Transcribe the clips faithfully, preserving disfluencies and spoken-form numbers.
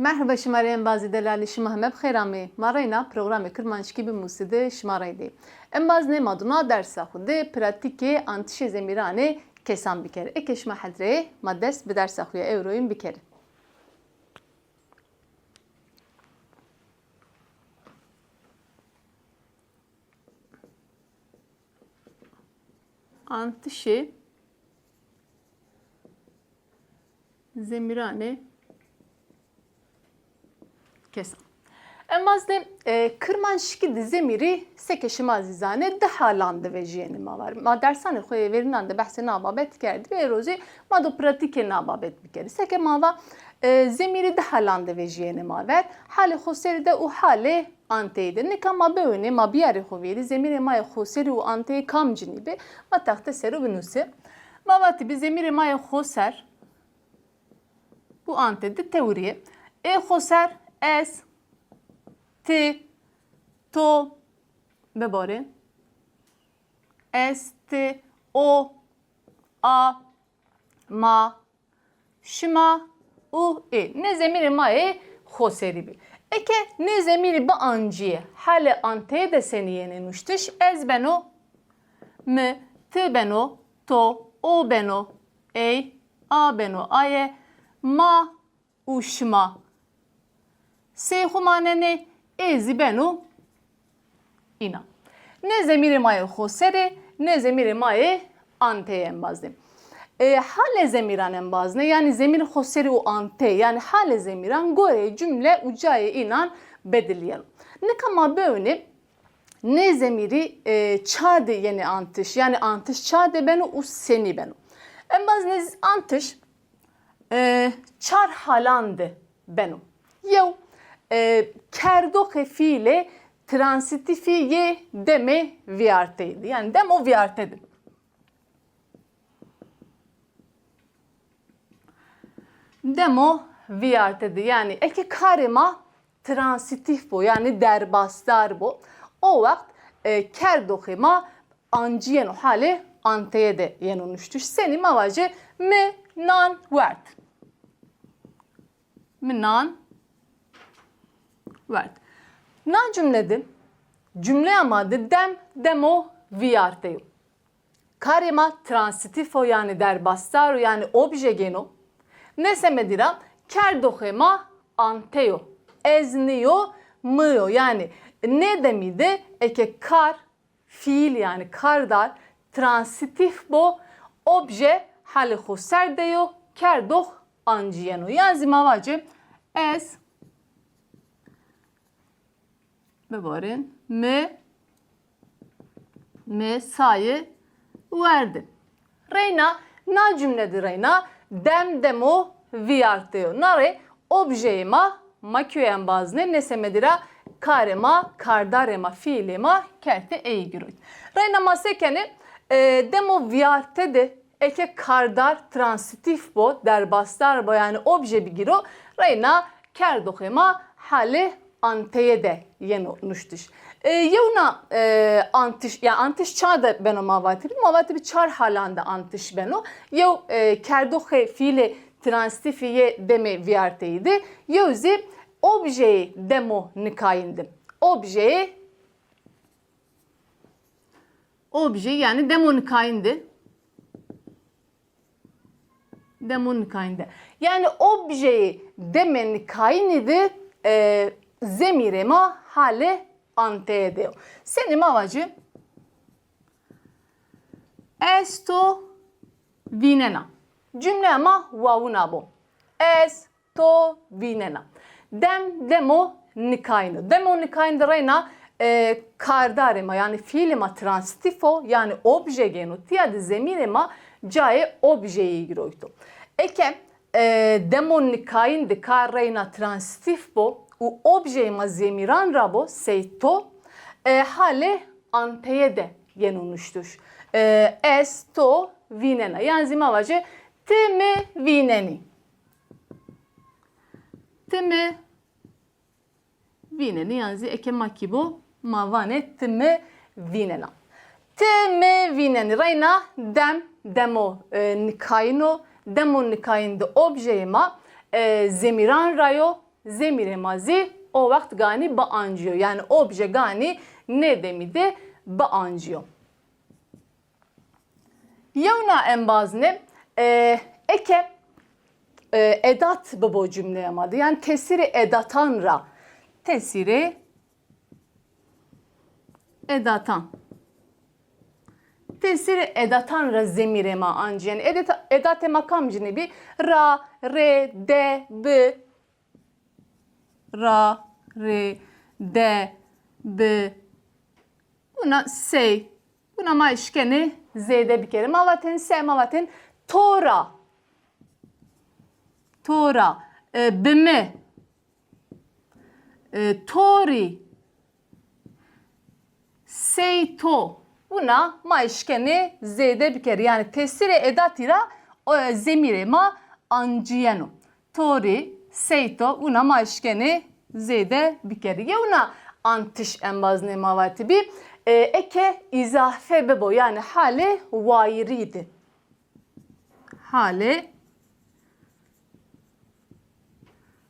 Merheba şima rê embazê delalî, şima heme bi xêr amê. Ma reyna programê Kirmanckî bi Musî de şima rey dê. Embazê ma do na dersa xwu de pratîkê antişê zemîranê kesan bikerê. Eke şima hedre yê, ma dest bi dersa xwu ya ewroyîn bikerê. Antişê zemîranê kesan. Embazê, e, Kirmanckî de zemîrî seke şima zî zanê di halan de vejîyenê ma ver. Ma dersanê xo yê verînan de behsê na babet kerdî, ero zî ma do pratîkê na babet bikerî. Seke ma va, e, zemîrî di halan de vejîyenê ma ver. Halê xoserî de û halê anteyî de. Nika ma biwînê, ma biyarê xo vîrî, zemîrê ma yê xoserî û anteyî kamcîn bî, ma texte ser o binusê. Ma vatîbî zemîrê ma yê xoser û ante di tewirî yê. Ê xoser ez, ti, to, bibarê. Ez, ti, o, a, ma, şima û ê. Nê zemîrê ma yê xoserî bî. Eke nê zemîrî biancîyê, halê anteyê de senî yenê nuştiş? Ez beno mi, ti beno to, o beno ey, a beno aye, ma û şima. Sey xwu manenê, ê zî beno înan. Nê zemîrê ma yê xoserî, nê zemîrê ma yê anteyî embazê. E, halê zemîran embazê, yanî zemîrê xoserî û anteyî, yanî halê zemîran goreyê cumle û cayê înan bedilîyeno. Nika ma biwînê, nê zemîrî, e, ça de yenê antiş, yanî antiş ça de beno û senî beno. Embazê, nê antiş, e, çar halan de beno. Yew, e, kerdoxê fîîlê transîtîfî yê demê vîyarteyî de. Yanî demo vîyarte de. Demo vîyarte de. Yanî eke karê ma transîtîf bo, yanî derbasdar bo, o wext, e, kerdoxê ma ancîyeno halê anteyê de yeno nuştiş. Senî ma vajê mi nan werd. Mi nan werd. Na cumle de, cumleya ma de dem demo vîyarte yo. Karê ma transîtîf o, yanî derbasdar o, yanî obje gêno. Nê semedî ra kerdoxê ma ante yo. Ez nîyo, mi yo. Yanî nê demî de eke kar, fîîl yanî kardar transîtîf bo, obje halê xoser de yo, kerdox ancîyeno. Yan zî ma vacê ez, bibarên, mi, mi sayî werdin. Reyna, na cumle de reyna dem demo vîyarte yo. Na rê objeyê ma, ma kî yo embazê, nê semedî ra karê ma, kardarê ma, fîîlê ma kerdê ey gîroyt. Reyna ma se kenê, e, demo vîyarte de eke kardar transîtîf bo, derbasdar bo, yanî obje bigîro, reyna kerdoxê ma halê anteyê de yeno nuştiş. E, yewna, e, antiş, ya antiş ça de beno ma vatibî? Ma vatibî çar halan de antiş beno. Yew, e, kerdoxê fîîlê transîtîfî yê demê vîyarteyî de, yew zî objeyê demo nikayîn de. Objeyê, objeyê yanî demo nikayîn de. Demo nikayîn de. Yanî objeyê demê nikayînî de, e, zemîrê ma halê anteyê de yo. Senî ma vacî, ez to vînena. Cumleya ma wawina bo. Ez to vînena. Dem demo nikayîn o. Demo nikayîn de reyna, e, kardarê ma, yanî fîîlê ma transîtîf o, yanî obje gêno. Tîya de zemîrê ma cayê objeyî gîroyto. Eke, e, demo nikayîn de kar reyna transîtîf bo û objeyê ma zemîran ra bo, sey to, e, halê anteyê de yeno nuştiş. E, ez to vînena. Yan zî ma vajê ti mi vînenî. Ti mi vînenî, yan zî eke ma kî bo, ma vanê ti mi vînena. Ti mi vînenî. Reyna dem, demo, e, nikayîn o. Demo nikayîn de objeyê ma, e, zemîran ra yo, zemîrê ma zî o wext ganî biancîyo. Yanî obje ganî nê demî de biancîyo. Yewna embazne, e, eke, e, edat bibo cumleya ma de, yanî tesîrê edatan ra, tesîrê edatan. Tesîrê edatan ra zemîrê ma ancî. Yanî edeta-, edatê ma kamcîne bî? Ra, rê, de, bi. Ra, rê, de, bi. Buna sey. Buna ma eşkenê zêde bikerê. Ma vatên se, ma vatên to ra. To ra. E, bi mi. E, to rî. Sey to. Buna ma eşkenê zêde bikerê. Yanî tesîrê edatî ra, o, zemîrê ma ancîyeno. To rî, sey to, buna ma eşkenê zêde bikerê. Yewna antiş embazne ma vatîbî, e, eke îzafe bibo, yanî halê wayirî de. Halê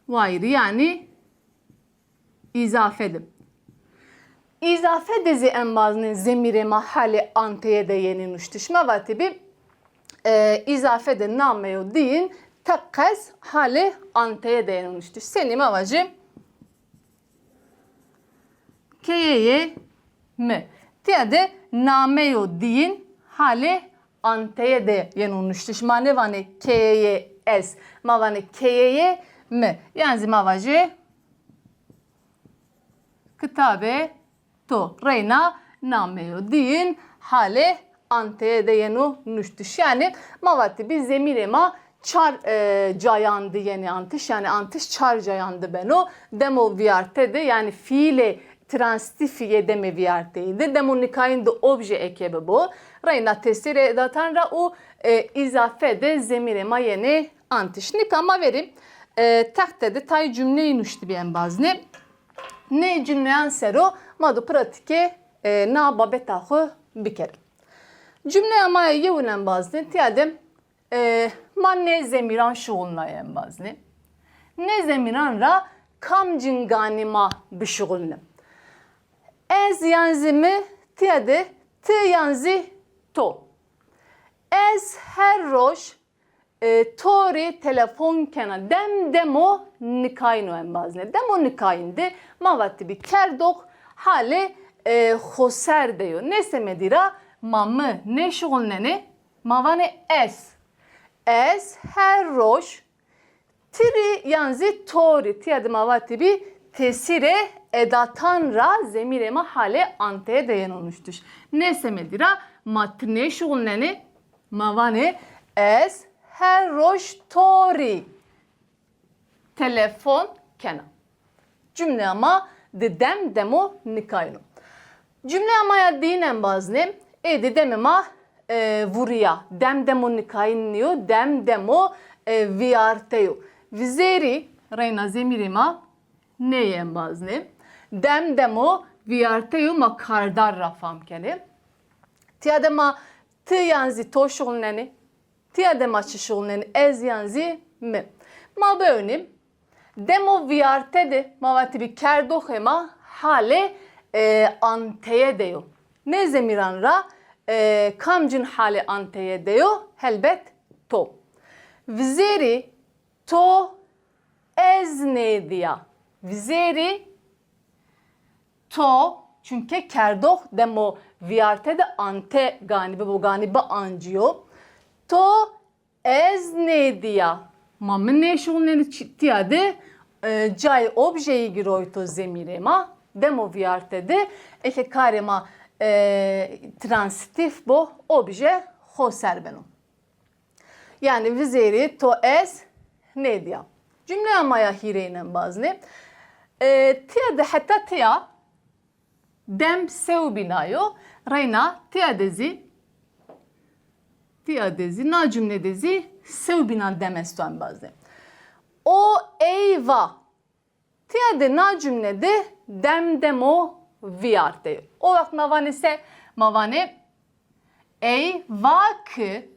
wayirî, yanî îzafe de. Îzafe de zî embazne zemîrê ma halê anteye de yenê nuştiş. Ma vatîbî, e, îzafe de nameyo dîyin teqez halê anteye de yeno nuştiş. Senî? Ma vajî keyeyê mi. Tîya de nameyo dîyin halê anteye de yeno nuştiş. Ma nêvanê keyeyê ez. Ma vanê keyeyê mi. Yan zî ma vajê kitabê to. Reyna nameyo dîyin halê anteye de yeno nuştiş. Yanî ma vatîbî zemîrê ma çar, e, cayan de yenê antiş. Yanî antiş çar cayan de beno. Demo vîyarte de, yanî fiîlê transîtîfî yê demê vîyarteyî de, demo nikayin de obje eke bibo, reyna tesîrê edatan ra û, e, îzafe de zemîrê ma yenê antiş. Nika ma verî, e, texte de tayê cumleyî nuştibî embazne. Nê cumleyan ser o ma do pratîkê, e, na babeta xwu bikerî. Cumleya ma yê yewin embazne, tîya de, e, ma nê zemîran şuxulnayê embazne. Nê zemîran ra kamcîn ganî ma bişuxulnê? Ez yan zî mi, tîya de ti yan zî to. Ez her roj, e, to rê telefon kena. Dem demo nikayîn o embazne. Demo nikayîn de ma vatîbî kerdox halê, e, xoser de yo. Nê semedî ra ma mi nêşuxulnenê, ma vanê ez. Ez her roj ti rî yan zî to rî, tîya de ma vatîbî tesîrê edatan ra zemîrê ma halê anteye de yeno nuştiş. Nê semedî ra ma ti nêşuxulnenê, ma vanê ez her roj to rî telefon kena. Cumleya ma di dem demo nikayîn o. Cumleya ma ya dîyin embazne, ê di demê ma, e, vurîya. Dem demo nikayîn nîyo, dem demo, e, vîyarte yo. Vizêrî, reyna zemîrê ma nê yê embazne. Dem demo vîyarte yo, ma kardar ra fam kenê. Tîya de ma ti yan zî to şuxulnenê. Tîya de ma çi şuxulnenê? Ez yan zî mi. Ma biwenî, demo vîyarte de ma vatîbî kerdoxê ma halê, e, anteye de yo. Nê zemîran ra, e, kamcîn halê anteye de yo? Helbet to. Vizêrî to ez nêdîya. Vizêrî to, çunke kerdox demo vîyarte de ante ganî bibo, ganî biancîyo. To ez nêdîya. Ma mi nêşuxulnenê, çi-, tîya de, e, cayê objeyî giroyto zemîrê ma. Demo vîyarte de eke karê ma, e, transîtîf bo, obje xoser beno. Yanî vizêrî to ez nêdîya. Cumleya ma ya hîrêyin embazne. E, tîya de heta tîya dem sewbîna yo, reyna tîya de zî, tîya de zî, na cumle de zî sewbînan dem esto embazne. O, ey, va. Tîya de na cumle de dem demo vîyarte yo. O wext ma vanê se? Ma vanê ey va ki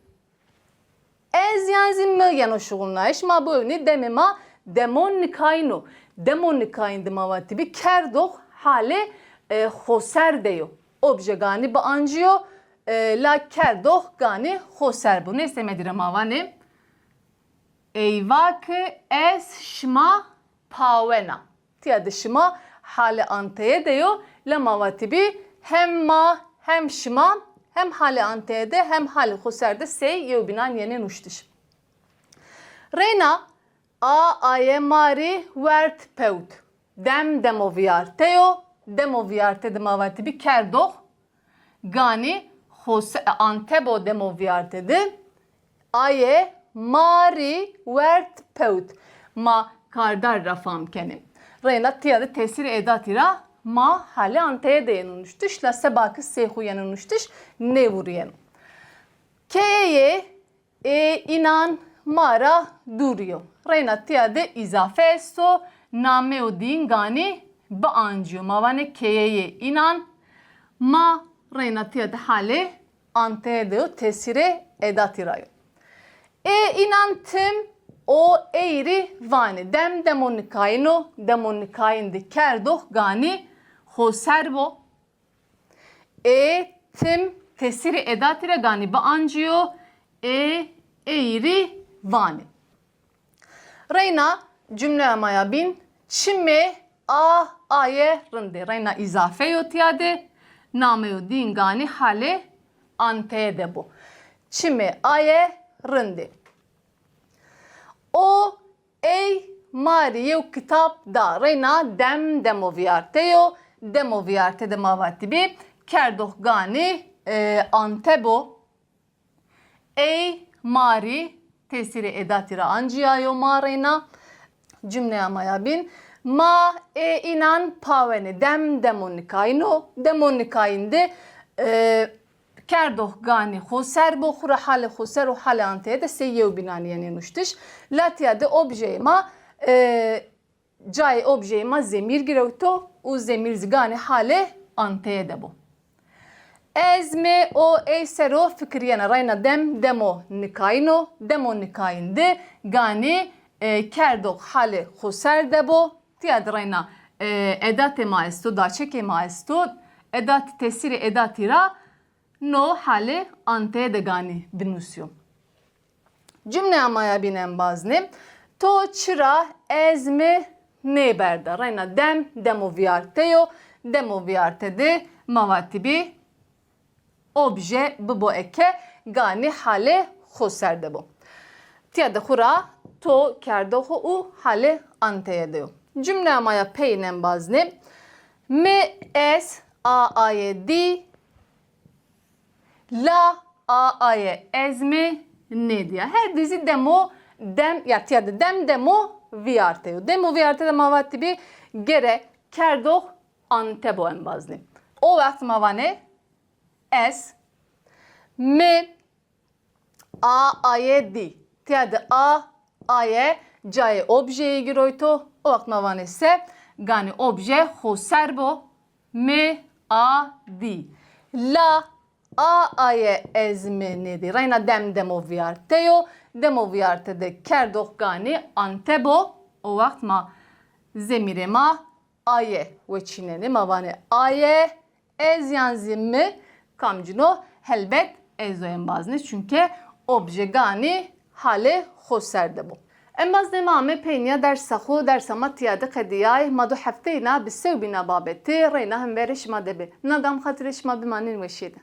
ez yan zî mi yeno şuxulnayîş. Ma biwenî demê ma demo nikayîn o. Demo nikayîn de ma vatîbî kerdox halê, e, xoser de yo. Obje ganî biancîyo, e, la kerdox ganî xoser bo. Neyse, me dîre ma vanê. Eyvake ez şima pawena. Tîya de şima halê anteye de yo, la ma vatîbî hem ma, hem şima, hem halê anteye de, hem halê xoser de sey yewbînan yenê nuştiş. Reyna a aye ma rî werd pewt. Dem demo vîyarte yo. Demo vîyarte de ma vatîbî kerdox. Ganî xose-, ante bo demo vîyarte de. Aye ma rî werd pewt. Ma kardar ra fam kenê. Reyna tîya de tesîrê edatî ra ma halê anteye de yeno nuştiş, la seba ke sey xo yeno nuştiş, nêvurîyeno. Keyeyê ê înan ma ra dûrî yo. Reyna tîya de îzafe esto, nameyo dîn ganî biancîyo. Ma vanê keyeyê înan, ma reyna tîya de halê anteye de yo, tesîrê edatî ra yo. Ê înan tim o ey rî vanê. Dem demo nikayîn o, demo nikayîn de kerdox ganî xoser bo. Ê tim tesîrê edatî ra ganî biancîyo, ê ey rî vanê. Reyna cumleya ma ya bîn, çimê a aye rind ê. Reyna îzafe yo tîya de, nameyo dîn ganî halê anteye de bo. Çimê aye rind ê. O ey ma rî yew kitab da. Reyna dem demo vîyarte yo. Demo vîyarte de ma vatîbî kerdox ganî, e, ante bo. Ey ma rî tesîrê edatî ra ancîyayo ma reyna. Cumleya ma ya bîn. Ma ê înan pawenê. Dem demo nikayîn o. Demo nikayîn de, e, kerdox ganî xoser bo, xwu ra halê xoser û halê anteye de sey yewbînan yenê nuştiş. La tîya de objeyê ma, e, cayê objeyê ma zemîr girewto û zemîr zî ganî halê anteye de bo. Ez, mi, o, ey ser o fikirîyena. Reyna dem, demo nikayîn o. Demo nikayîn de ganî, e, kerdox halê xoser de bo. Tîya de reyna, e, edatê ma esto, daçekê ma esto. Edat, tesîrê edatî ra no halê anteye de ganî binusîyo. Cumleya ma ya bîn embazne. To çira ez mi nêberda? Reyna dem, demo vîyarte yo. Demo vîyarte de ma vatîbî obje bibo eke, ganî halê xoser de bo. Tîya de xwu ra to kerdox o û halê anteye de yo. Cumleya ma ya peyên embazne. Mi ez a aye dî, la a aye ez mi nêdîya. Her di zî demo dem, ya tîya de dem demo vîyarte yo. Demo vîyarte de ma vatîbî gere kerdox ante bo embazne. O wext ma vanê ez, mi, a aye dî. Tîya de a aye cayê objeyî giroyto. O wext ma vanê se, ganî obje xoser bo. Mi a dî. La a aye ez mi nêdî. Reyna dem demo vîyarte yo. Demo vîyarte de kerdox ganî ante bo. O wext ma zemîrê ma aye weçînenê. Ma vanê aye, ez yan zî mi, kamcîn o? Helbet ez o embazne. Çunke obje ganî halê xoser de bo. Embaznê ma ame peynîya dersa xo, dersa ma tîya de qedîyay. Ma do hefteyî na bi sewbîna babetî reyna hemverê şima de bê. Na gam xatirê şima bimanên weşîye de.